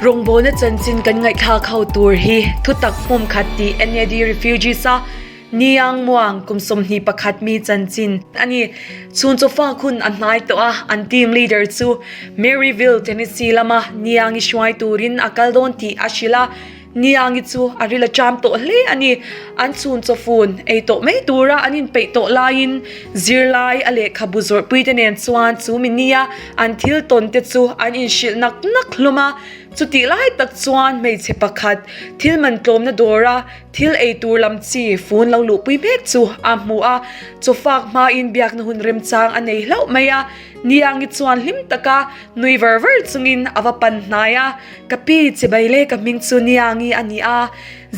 Rawngbawlna chanchin kan ngaihthlak ho tur hi thutak hmawm khat tih NAD Refugees a Niang Muang kum 21 mi chanchin a ni. Chhun chawfak hun a hnai tawh a, an team leader chu Maryville, Tennessee lama Niangi hruai turin a kal dawn tih a hrilh a. Niangi chu a ril a ṭam tawh hle a ni. An chhun chawfun ei tawh mai tura an inpeih tawh laiin zirlai a lehkhabu zawrhpuite nen chuan chu mi nia an thil tawn te chu an inhrilh nak nak hlawm a. Chutih lai tak chuan hmeichhe pakhat thil man tlawmna dawra thil ei tur lam chi fun lo luhpui mek chu a hmu a. Chawfak hmain biakna hun remchang a nei hlauh mai a. Niangi chuan hlim taka nui var var chungin a va pan hnai a. Ka pi chibai le ka hming chu Niangi a ni a,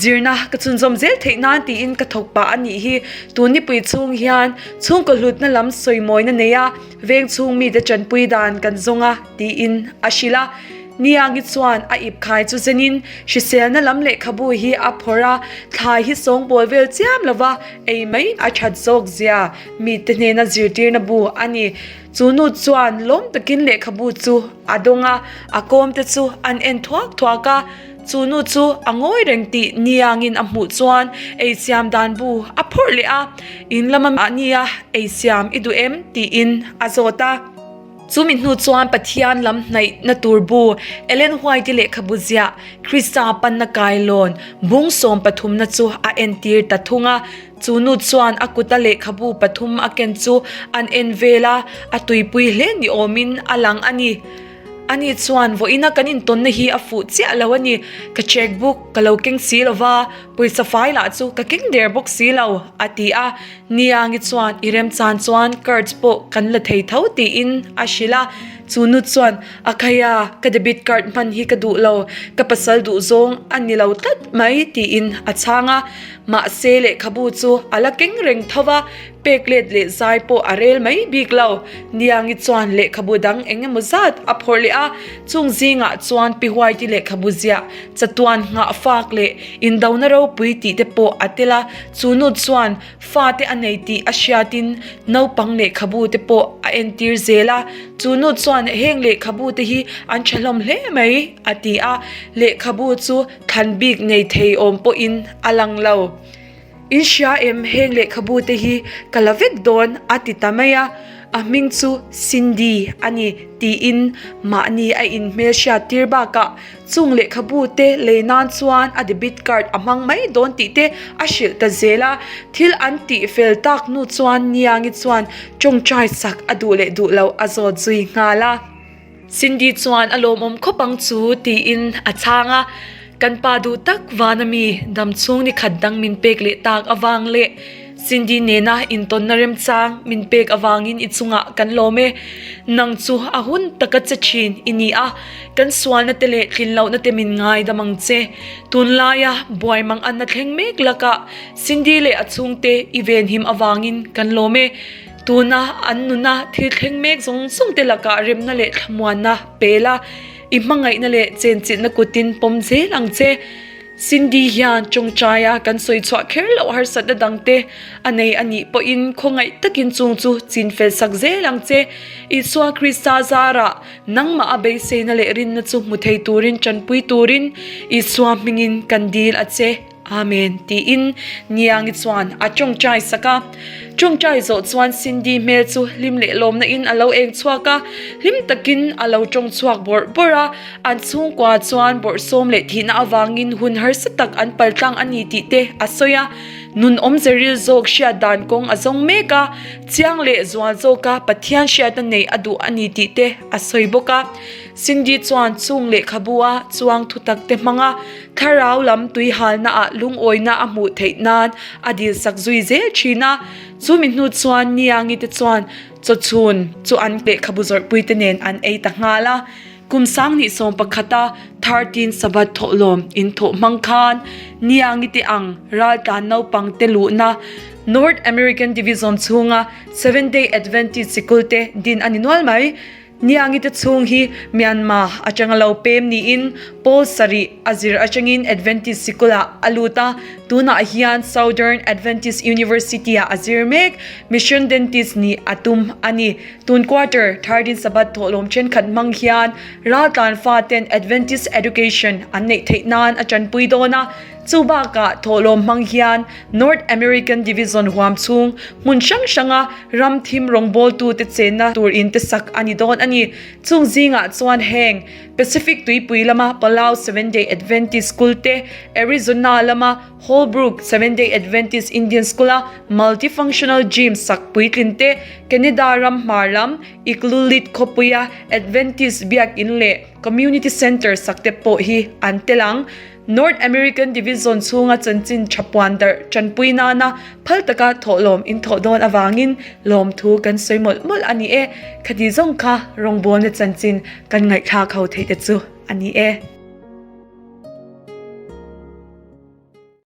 zirna ka chhunzawm zel theih nan tiin ka thawk pah a nih hi. Tun nipui chhung hian chhungkaw hlutna lam sawimawina nei a, veng chhung mite tanpui dan kan zawng a tiin a hrilh a. Niangi chuan a ip khai chu zenin hriselna lam lehkhabu hi a phawrh a, thlai hi sawngbawl vel chiam lova ei mai a that zawk zia mite hnena zirtirna bu a ni. Chu nu chuan lawm takin lehkhabu chu a dawng a, a kawmte chu an en thuak thuak a. Chu nu chu a ngawi reng tih niangin a hmuh chuan eisiam dan bu a phawrh leh a, In lama mahnia eisiam i duh em? tiin a zawt a. Chu mi hnu chuan Pathian lam hnaihna tur bu, Ellen White-i lehkhabu ziah, Krista panna kailawn bung sawmpathumna chu a entir ta thung a. Chu nu chuan a kuta lehkhabu pathum a ken chu an en vel a, a tuipui hle ni awmin a lang a ni. Ani chuan vawiina kan intawnna hi a fuh chiah lo a ni, ka check book ka lo keng si lo va, pawisa fai lah chu ka keng der bawk si lo, a ti a. Niangi chuan i remchan chuan cards pawh kan la thei tho tiin a hrilh a. Chu nu chuan, A khaia, ka debit card hman hi ka duh lo, ka pasal duhzawng a ni lo tlat mai tiin a chhang a. Mahse lehkhabu chu a la keng reng tho va, pek let leh zai pawh a rel mai bik lo. Niangi chuan lehkhabu dang eng emaw zat a phawrh leh a, chung zingah chuan Pi Huaiti lehkhabu ziah, chatuan nghah fak leh indona ropui tih te pawh a tel a, chu nu chuan fate a nei tih a hriatin naupang lehkhabu te pawh a entir zel a, chu nu chuan heng lehkhabu te hi an tha hlawm hle mai a ti a, lehkhabu chu Thlan bik nei thei awm pawhin a lang lo. In hria em heng lehkhabu te hi ka la vek dawn a ti ta mai a, a hming chu Cindy a ni tiin mahni a inhmel hriat tir bakah chung lehkhabu te lei nan chuan a debit card a hmang mai dawn tih te a hrilh ta zel a. Thil an tih fel tak hnu chuan Niangi chuan tawngtai sak a duh leh duh loh a zawt zui nghal a. Cindy chuan a lawmawm khawp ang chu tiin a chhang a, Kan pa duh tak vana mi damchhung ni khat dang min pek leh tak avang leh Cindy nena intawnna remchang min pek avangin i chungah kan lawm e. Nang chu a hun taka che thin i ni a, kan sualna te leh tlinlohna te min ngaidam ang che. Tunlaia buai mang anna thleng mek lakah Cindy leh a chhungte i venhim avangin kan lawm e. Tuna an nuna thil thleng mek zawng zawng te lakah remna leh thlamuanna pe la, i hmangaihna leh chenchilhna kutin pawm zel ang che. Cindy hian tawngtaia kan sawi chhuah kher loh harsatna dangte a nei a nih pawhin khawngaih takin chung chu chin fel sak zel ang che. Isua Krista zarah nangmah a beiseina leh rinna chu hmu thei turin tanpui turin Isua hmingin kan dil a che. Amen, tiin Niangi chuan a tawngtai sak a. Tawngtai zawh chuan Cindy hmel chu hlim leh lawmna in a lo eng chhuak a, hlim takin a lo tawng chhuak bawrh bawrh a. An chhungkua chuan bawrhsawm leh thihna avangin hun harsa tak an paltlang a ni tih te a sawi a. Nun awmze ril zawk hriat dan kawng a zawng mek a, chiang leh zual zawka Pathian hriatna neih a duh a ni tih te a sawi bawk a. Cindy chuan chung lehkhabu a chuang thutak te hmang a. Thlarau lam tuihalna ah lungawina a hmuh theih nan a dil sak zui zel thin a, chumi hnu chuan Niangi te chuan chawchhun chu an lehkhabu zawrhpui te nen an ei ta nghal a. Kum 2011 a 13 Sabbath thawhlawm in thawh hmang khan Niangi te ang raltlan naupang te luhna North American Division chhunga Seventh Day Adventist sikul te din a ni nual mai. Niangi te chhung hi Myanmar atanga lo pem niin Pawl sarih a zir atangin Adventist sikulah a lut a, tunah hian Southern Adventist University-ah a zir mek. Mission Dentist nih a tum a ni. Tun quarter thirteen Sabbath thawhlawm thenkhat hmang hian raltlan faten Adventist education an neih theih nan a tanpui dawn a. Chu bakah thawhlawm hmang hian North American Division huam chhung hmun hrang hranga ram thim rawngbawltute chenna tur in te sak a ni dawn a ni. Chung zingah chuan heng Pacific tuipui lama Palau Seventh-day Adventist School te, Arizona lama Holbrook Seventh-day Adventist Indian School-a Multifunctional Gym sak puitlin te, Canada ram hmar lam Igloolit khawpuia Adventist biakin leh Community Centre sak te pawh hi an tel ang. North American Division chhunga chanchin tha puan darh tanpui nana phal taka thawhlawm in thawh dawn avangin lawmthu kan sawi mawlh mawlh a ni e. Khati zawng kha rawngbawlna chanchin kan ngaihthlak ho theih te chu a ni e.